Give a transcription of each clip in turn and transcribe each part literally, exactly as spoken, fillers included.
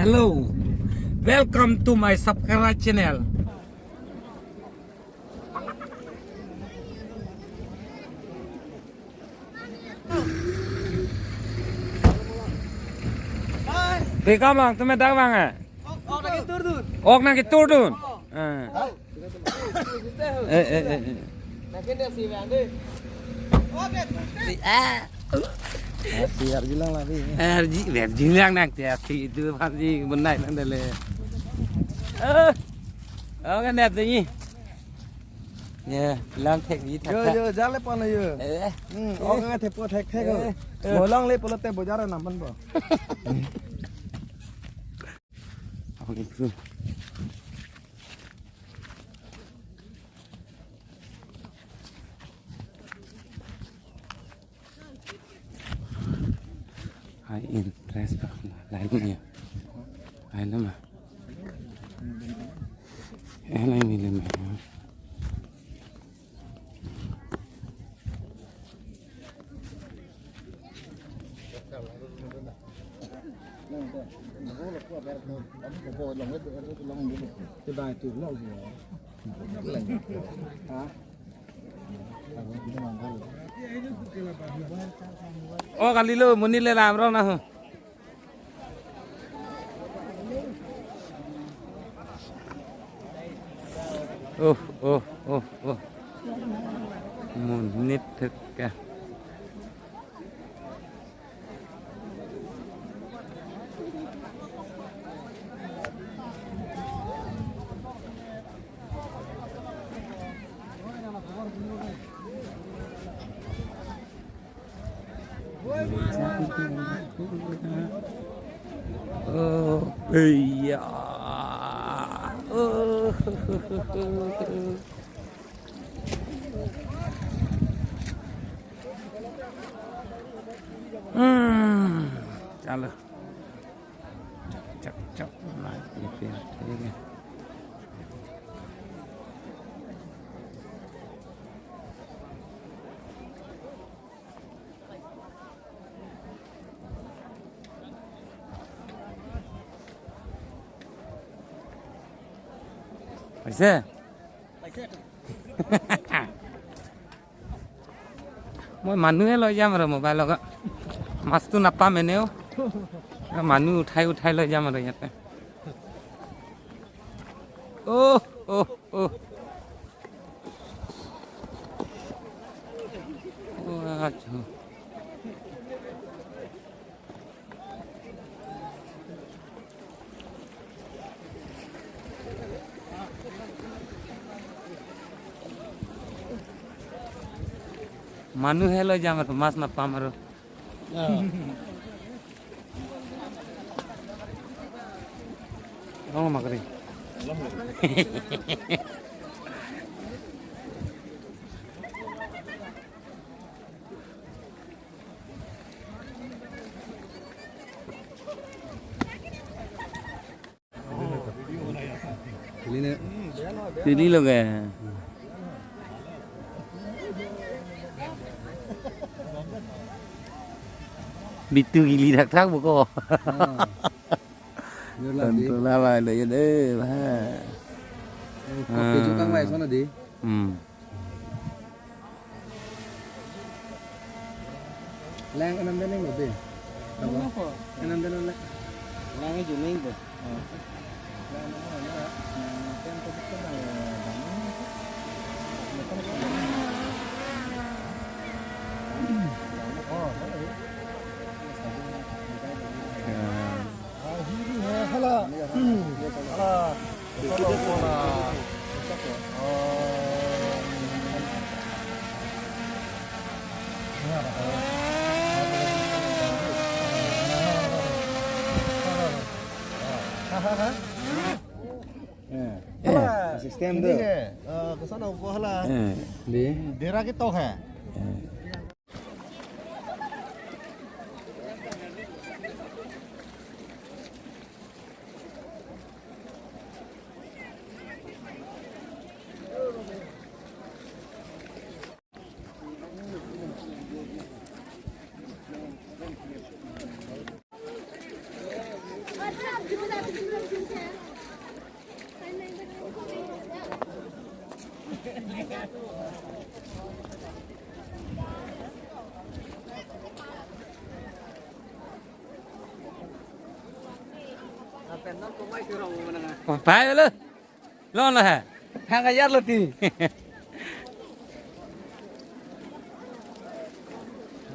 Hello, welcome to my subscriber channel. Bekam lang, tumi dak bang eh? Ok nang ketur dun. Ok nang ketur dun. Eh. Eh, eh, eh, eh. Ah. Asi arji lang lagi. Arji, arji lang nang te asi itu pasti benar nang dele. Eh. Oh, kan dia tu ni. Ya, lang thek ni thek. Yo, yo, jale pon yo. Eh. Hmm, ok nang thepo thekthek. Eh. Mo long le pulote bojar nam pan bo. Ako ni bro. High interest pa, lain niya. Lain lama. Eh, lain ni lama. Oh, kali lo, monit le lam rong na ho. Oh, oh, oh, oh. Monit thek ya. Oh, iya. Oh. Hmm, chalo. Chak, chak, chak. Nah, ini dia. Ini dia. Paise? Paise. Moi manu he loi jam aro mobile lo. Mas tu napa mene o. Manu uthai uthai loi jam aro yate. Oh, oh, oh. Wah, jo. Manu he loi jam aro, mas napa aro. Ya. Long ma kari. Pili ne? Pili lo ke. Bitu gili thakthak bo ko. Ah. Yo la di. Tentu la ba lo ya de, ba. Oh, kopi Ah. Jukang ba isono di. Hmm. Lang anam deneng lo be. Lang apa? Anam deneng lang. Lang ajo neng be. Oh. Ya. Ah, hiri hai, hala. Hala. Hala. Oh. Ha, ha, ha. Eh, eh, hala. System ini tu. Hai, eh, ke sana ko hala. Eh. Di? Dera ketok hai. Eh. Pai lo. Lo na ha. Hang ayar lo ti.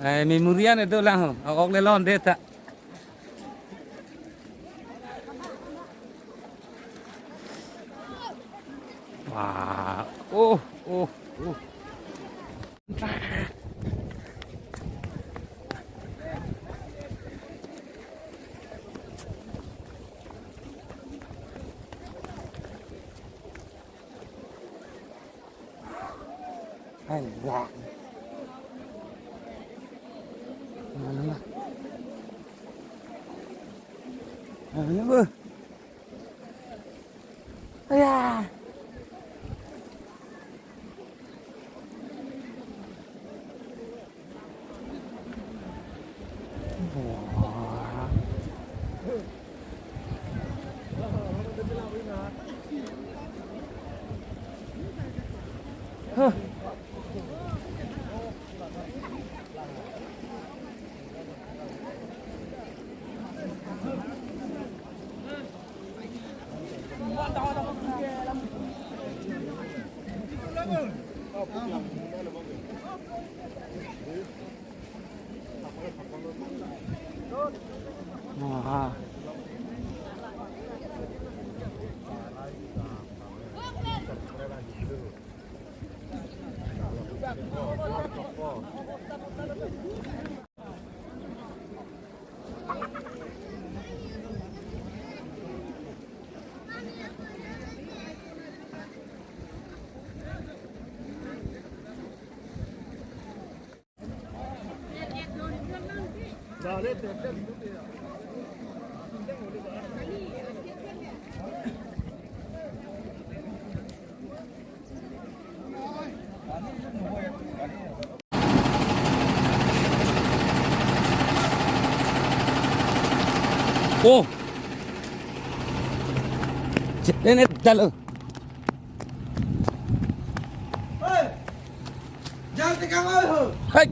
Ai memorian itu lang ho. Awak le lon de ta. Wah. Oh, oh, oh. Hai, ya. Mana, mana? Mana, Bu? Aya. Wah. Huh. Aha. Oh. Check-in dalo. Hey. Jal tekang oi ho. Hai.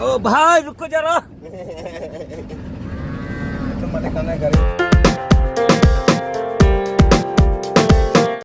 ओ भाई, रुको जरा। Itu mana kana gari?